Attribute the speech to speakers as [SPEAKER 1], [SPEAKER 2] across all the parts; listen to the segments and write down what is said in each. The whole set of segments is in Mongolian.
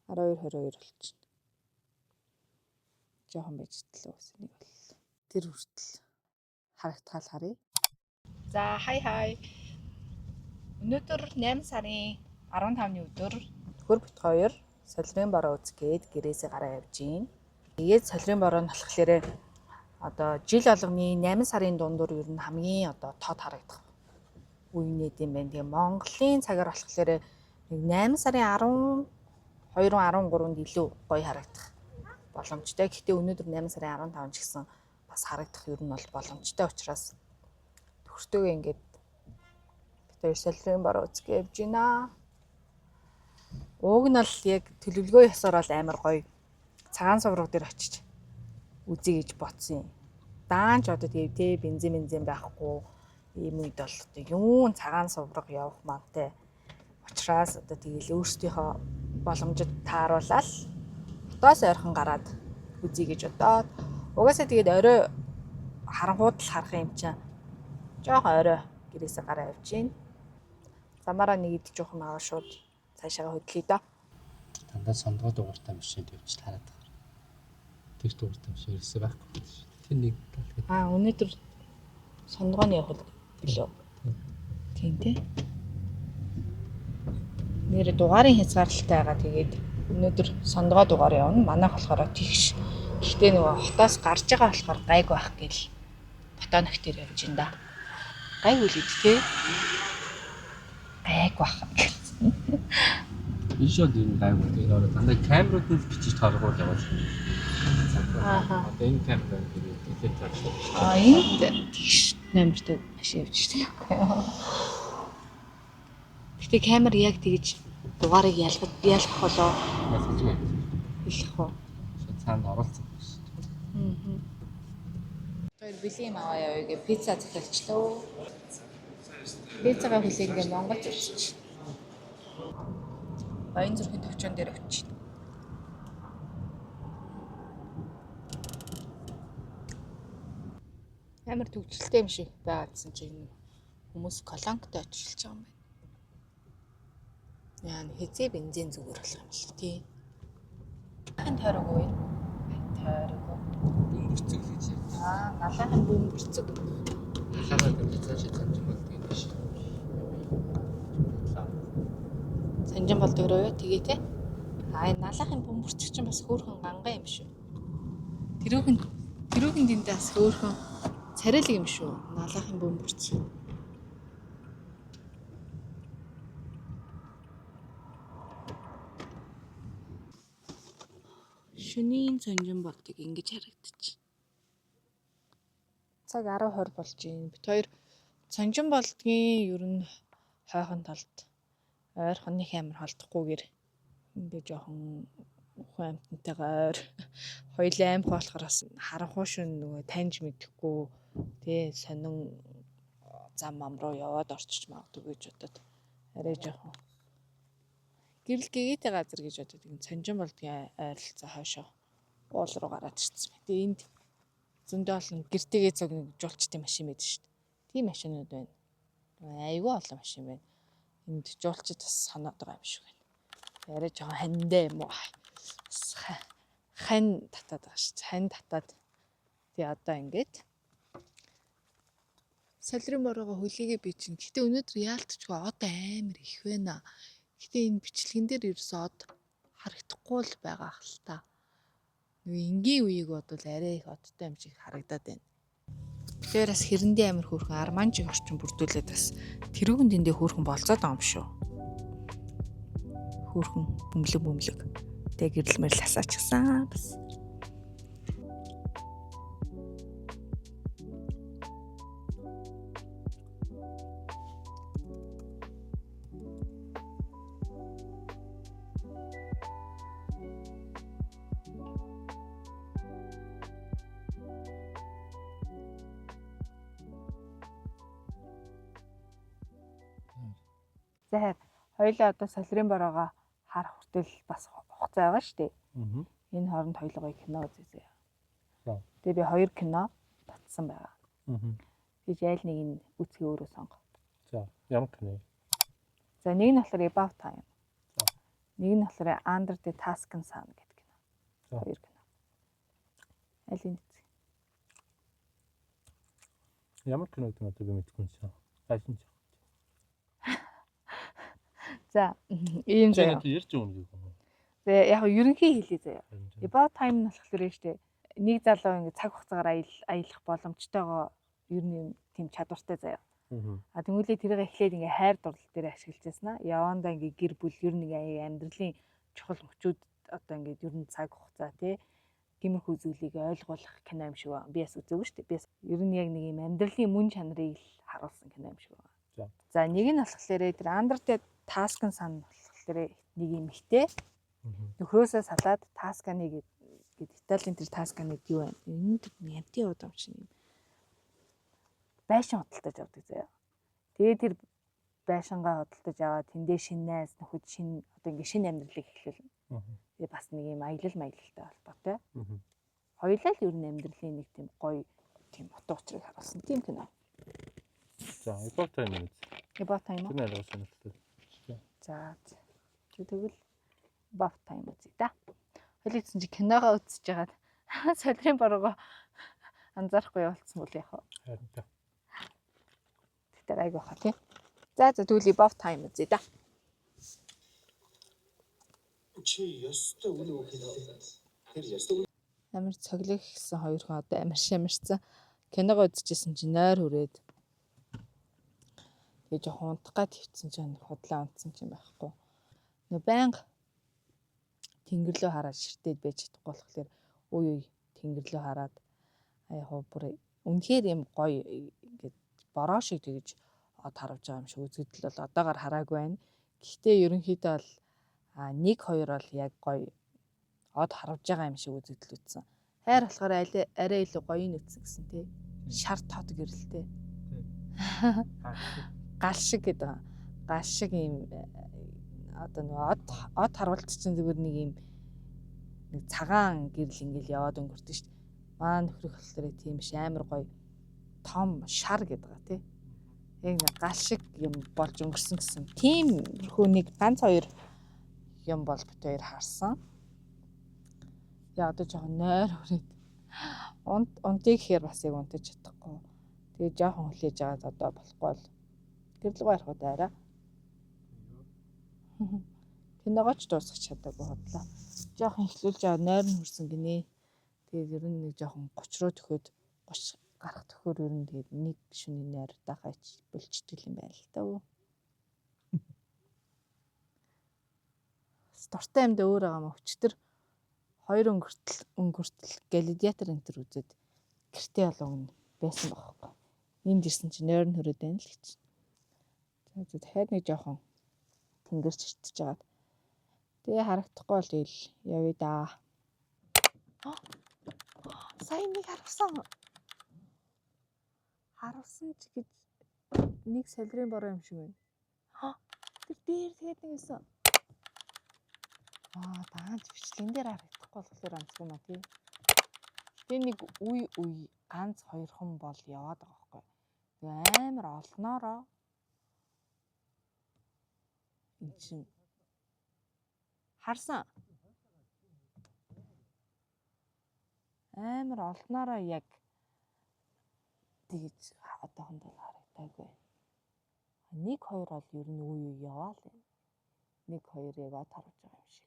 [SPEAKER 1] 12 22 болчихно. Жохон байж итлээ ус нэг бол. Тэр хүртэл харагдхаал харъя. За хай хай. Өнөөдөр 8 сарын 15-ны өдөр хөр бит хоёр солирын бороо үзэх гээд гэрээсээ гараа явж гин. Тэгээд солирын бороо нь болохоор одоо жил болгоны 8 сарын дундуур ер нь хамгийн одоо тод харагдах үе нэт юм байна. Тэгээ Монголын цагаар болохоор нэг 8 сарын 12 13-нд илүү гоё харагдах боломжтой. Гэхдээ өнөөдөр 8 сарын 15 ч гэсэн бас харагдах ер нь бол боломжтой учраас төгсдөгөө ингээд бид хоёр солирын бороо үзэх явж гинэ. Уг нь бол яг төлөвлөгөө ёсоор бол амар гоё цагаан сувраг дээр очиж үзье гэж бодсон юм. Даанч одоо тэгээ те бензин бензин байхгүй ийм үед бол одоо юун цагаан сувраг явах мантай учраас одоо тэгэл өөрсдийнхөө боломжид тааруулаад хотоос ойрхон гараад үзье гэж бодоод угаасаа тэгээд орой харанхууд л харах юм чинь жоохон орой гэрээсээ гараа явж гин. Замаараа нэг идэж жоохон аваа шууд цаашаа хөдлөе дөө.
[SPEAKER 2] Дандаа сондгоо дугуйтай машинд явж хараад байгаа. Тэр дугуйтай машин ерөөсөө байхгүй шүү дээ. Тэр нэг тал гэдэг.
[SPEAKER 1] Аа өнөөдөр сондгооны явах билүү? Тийм тий. Нэр дугаарын хязгаарлалтай байгаа. Тэгээд өнөөдөр сондгоо дугаар явна. Манайх болохоор тэгш. Гэхдээ нөгөө хотоос гарч байгаа болохоор гайг байх гэл ботоног дээр явж ин да. Гайг үлээд тий. Гайг байх гэсэн.
[SPEAKER 2] Энэ шууд энэ гайгүй. Тэр өөрөө дандаа камерууд нь бичиж торгуул яваад.
[SPEAKER 1] Ааха.
[SPEAKER 2] Одоо энэ камер дээр дэлхийд тавьчихсан.
[SPEAKER 1] А энд тэгш номертой машин явж штеп. Гэтэ камер яг тэгж дугаарыг ялгах ялгах болоо
[SPEAKER 2] Ялгаж байна.
[SPEAKER 1] хэлэх үү?
[SPEAKER 2] Шууд цаанд оруулсан байна шүү дээ.
[SPEAKER 1] Аа. Тэр бэлгийн юм аваа явъя гэ пицца захиалчлаа. Пиццагаа хүлээнгээ Монголд ирчих. Баян зүрхийн төвчөн дээр очив. Амар төвчлөлтэй юм шиг байгаадсан чинь хүмүүс колонктой очилж байгаа юм байна. Яа, хизээ бензин зүгээр болох юм л тий. Хэн тойрог уу? Тойрог.
[SPEAKER 2] Бөмбөрцөг л гэж ярьдаг.
[SPEAKER 1] Аа, налайхан бөмбөрцөг.
[SPEAKER 2] Халаагаар дэмжиж цаашаа цамжин болдог юм биш.
[SPEAKER 1] Санжин болдог руу юу? Тэгээ те. Аа, энэ налайхын бөмбөрцөг чинь бас хөөрхөн ганга юм шүү. Тэрүүхэн тэрүүхэн дэндээ бас хөөрхөн царайлаг юм шүү. Налайхын бөмбөрцөг. Шөнийн цонжин болдог ингэж харагдчих. Цаг 10:20 болж байна. Бид хоёр цонжин болдгийн ер нь хойхон талд ойрхон нэг амар холдохгүйгээр ингээ жоохон хүн амьтантайгаа ойр хоёулаа аймх болохоор бас харанхуй шүн нөгөө таньж мэдэхгүй тий сонин зам мам руу яваад орчиж магадгүй гэж бодоод арай жоохон гэрэл гэгээтэй газар гэж бодоод энэ цонжин болдгийн ойролцоо хойшоо уул руу гараад ирсэн байна. Тэгээ энд зөндөө олон гэртэйгээ цог нэг жуулчдын машин байдаг шүү дээ. Тийм машинууд байна. Айгүй олон машин байна. Энд жуулчид бас санаад байгаа юм шиг байна. Арай жоохон хандаа юм уу? Бас хань татаад байгаа шүү. Хань татаад тэгээ одоо ингээд солирын бороогоо хүлээгээ би чинь. Гэтэ өнөөдөр яалтчгүй од амар их байна. Гэтэ энэ бичлэгэн дээр ерөөсөө од харагдахгүй л байгаа хэл та. Нөгөө энгийн үеийг бодвол арай их одтой юм шиг харагдаад байна. Тэгэхээр бас хэрэндээ амар хөөрхөн арманжиг орчин бүрдүүлээд бас тэрүүхэн дэндээ хөөрхөн болцоод байгаа юм шүү. Хөөрхөн бөмлөг бөмлөг. Тэг гэрэл мэрэл асаачихсан бас. За хайр, хоёулаа одоо солирын бороогоо харах хүртэл бас хугацаа байгаа шүү дээ.
[SPEAKER 2] Аа.
[SPEAKER 1] Энэ хооронд хоёулаа гоё кино үзье.
[SPEAKER 2] За.
[SPEAKER 1] Тэгээ би хоёр кино татсан байгаа.
[SPEAKER 2] Аа.
[SPEAKER 1] Тэгж айл нэг нь үзхий өөрөө сонго.
[SPEAKER 2] За, ямар кино?
[SPEAKER 1] За нэг нь болохоор About Time.
[SPEAKER 2] За.
[SPEAKER 1] Нэг нь болохоор Under the Tuscan Sun гэдэг кино.
[SPEAKER 2] За.
[SPEAKER 1] Хоёр кино. Аль нь үзэх?
[SPEAKER 2] Ямар кино гэдэг нь одоо би мэдэхгүй юм шиг. Аль нь ч.
[SPEAKER 1] За, ийм заяа.
[SPEAKER 2] Чи ярьж байгаа юм юу?
[SPEAKER 1] Тэгээ яг нь ерөнхий хэлье заяа.
[SPEAKER 2] Харин тийм.
[SPEAKER 1] About Time нь болохоор нь штэ нэг залуу ингээ цаг хугацаагаар аялах боломжтойгоо ер нь юм тийм чадвартай заяа.
[SPEAKER 2] Мгм.
[SPEAKER 1] А тэнгүүлээ тэрийг эхлээд ингээ хайр дурлал дээр ашиглаж байсан аа. Явандаа ингээ гэр бүл ер нь ингээ амьдралын чухал мөчүүд одоо ингээ ер нь цаг хугацаа тий тиймэрхүү зүйлийг ойлгуулах кино юм шиг байна. Би бас үзээгүй шүү дээ. Би бас ер нь яг нэг юм амьдралын мөн чанарыг л харуулсан кино юм шиг байна.
[SPEAKER 2] За.
[SPEAKER 1] За нэг нь болохоор тэр Under the Tuscan Sun болохоор нэг юм ихтэй
[SPEAKER 2] Мгм.
[SPEAKER 1] нөхрөөсөө салаад Тасканы гээд Италийн тэр Тасканы юу вэ? Энэ тэр нямтын яваад юм чинь юм. Байшин худалдаж авдаг заяа. Тэгээ тэр байшингаа худалдаж аваад тэндээ шинэ найз нөхөд шинэ одоо ингээ шинэ амьдралыг эхлүүлнэ.
[SPEAKER 2] Мгм.
[SPEAKER 1] Тэгээ бас нэг юм аялал маялалтай холбоотой.
[SPEAKER 2] Мгм.
[SPEAKER 1] Хоёулаа л ер нь амьдралын нэг тийм гоё тийм утга учирыг харуулсан тийм кино.
[SPEAKER 2] За, About Time үз.
[SPEAKER 1] About Time уу?
[SPEAKER 2] Тэр нь арай сонирхолтой.
[SPEAKER 1] За. за. Тэгвэл About Time үзье да. Хоёул гэсэн чи киногоо үзэж байгаад солирын боргоо анзаарахгүй явуулсан бол яах вэ?
[SPEAKER 2] Харин тийм.
[SPEAKER 1] Тэгтээ айг баха тий. За за тэгвэл About Time үзье да.
[SPEAKER 3] Чи ёстой үнэ үг хэллээ. Тэр ёстой
[SPEAKER 1] Амар цоглог гэсэн хоёр хүн одоо амар шамарцсан. Киногоо үзчихсэн чи нойр хүрээд тэгээ жоохон унтах гад хөвцөн чинь худлаа унтсан чинь байхгүй. Нөө байнга тэнгэрлөө хараад ширтээд байж чадахгүй болохоор үе үе тэнгэрлөө хараад а яг хуу бүр үнэхээр юм гоё ингээд бороо шиг тэгж од харавж байгаа юм шиг үзэгдэл бол одоогоор хараагүй байна. Гэхдээ ерөнхийдөө бол нэг хоёр бол яг гоё од харавж байгаа юм шиг үзэгдэл үзсэн. Хайр болохоор арай илүү гоё нь үзсэн гэсэн тий. Шар тод гэрэлтэй. Гал шиг гэдэг. Гал шиг юм одоо нөгөө од харуулт чинь зүгээр нэг юм нэг цагаан гэрэл ингээл яваад өнгөрдөг шүү дээ. Манай нөхрөх болохоор тийм биш амар гоё том шар гэдэг байгаа тий. Яг нэг гал шиг юм болж өнгөрсөн гэсэн. Тиймэрхүү нэг ганц хоёр юм бол бит хоёр харсан. Тэгээ одоо жоохон нойр хүрээд унтыг гэхээр бас яг унтаж чадахгүй. Тэгээ жоохон хүлээж аваад одоо болохгүй бол гэрлэг барих удаа арай. Киногооч дуусгах чадаагүй худлаа. Жоохон эхлүүлж аваад нойр нь хүрсэн гинэ. Тэгээд ер нь нэг жоохон 30 руу төхөөд 30 гарах төхөөр ер нь тэгээд нэг шөнийн нойр дахаач болчдөг юм байна л даа. Дуртай юмд өөр байгаа юм. Өчтөр хоёр өнгөртөл гладиатор энэ төр үзээд гэртээ болов байсан байхгүй. Энд ирсэн чинь нойр нь хүрээд байна л гэж. За дахиад нэг жоохон тэнгэрч иртэж байгаад. Тэгээ харагдахгүй бол ил явъя да. Сая нэг харвсан. Харвсан ч гэж нэг солирын бороо юм шиг байна. Тэр дээр тэгээд нэг юмсан. Аа, даанч бичлэгэн дээр харагдахгүй болохоор онцгүй маа тий. Тэгээ нэг үе үе ганц хоёрхан бол яваад байгаа байхгүй. Тэгээ амар олноороо эн чин харсан. Амар олноороо яг тэгж одоохондоо харагдаагүй. Нэг хоёр бол ер нь үе үе яваа л юм. Нэг хоёр яг од харуулж байгаа юм шиг.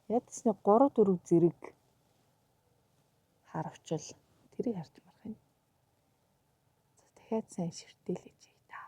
[SPEAKER 1] Ядсны 3 4 зэрэг харавчвал тэрийг харж марах юм. За дахиад сайн ширтээлэж та.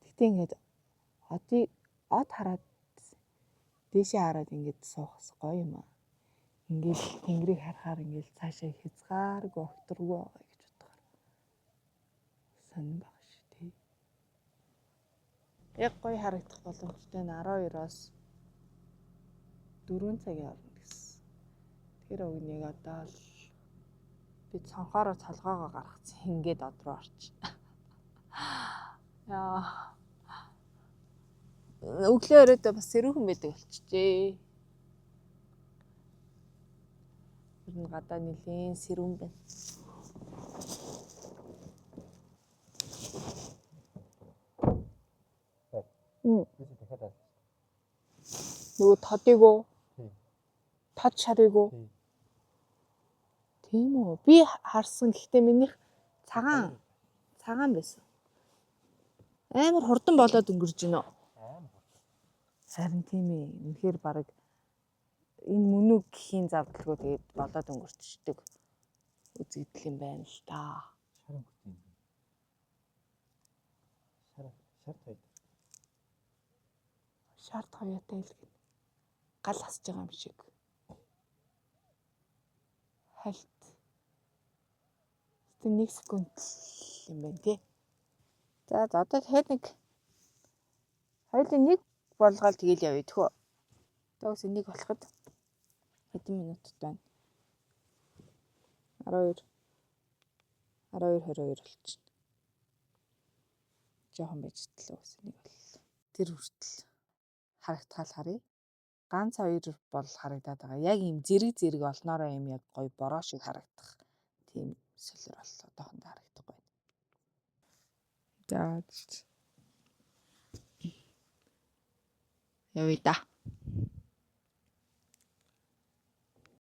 [SPEAKER 1] Гэтэ ингээд одыг од хараад дээшээ хараад ингээд суухас гоё юм аа. Ингээл тэнгэрийг харахаар ингээл цаашаа хязгааргүй огторгүй байгаа гэж бодохоор сонирн баг шүү тий. Яг гоё харагдах боломжтой нь 12-оос 4 цагийн хооронд гэсэн. Тэр уг нэг одоо л би цонхоороо цолгоогоо гаргацсан ингээд од руу орч. Яа. Өглөө өрөөдөө бас сэрүүхэн байдаг болчихжээ. Ер нь гадаа нэлээн сэрүүн байна.
[SPEAKER 2] Би дахиад алж.
[SPEAKER 1] Нөгөө тодыг уу?
[SPEAKER 2] Тийм.
[SPEAKER 1] Тод шарыг уу?
[SPEAKER 2] Тийм.
[SPEAKER 1] Тийм үү. Би харсан гэхдээ минийх цагаан цагаан байсан. Амар хурдан болоод өнгөрж гинөө.
[SPEAKER 2] Амар хурдан.
[SPEAKER 1] Харин тийм ээ. Үнэхээр баг энэ мөн үү гэхийн завдалгүй тэгээд болоод өнгөрчдөг үзэгдэл юм байна л та.
[SPEAKER 2] Шар өнгөтэй юм. Шар шар тойд.
[SPEAKER 1] Шар тоёотой л гин. Гал хасж байгаа юм шиг. Хальт. Гэтэ 1 секунд л юм байна тий. За за одоо дахиад нэг хоёулын нэг болгоол тэгэл явъя тхөө. Догс нэг болоход хэдэн минутад байна? 12 12 22 болчихно. Жохон байж тлээ ус нэг боллоо. Тэр хүртэл харагдхаал харъя. Ганц хоёр бол харагдаад байгаа. Яг ийм зэрэг зэрэг олноороо ийм яг гоё бороо шиг харагдах тийм солир бол одоохондоо харагдахгүй байна. За явъя да.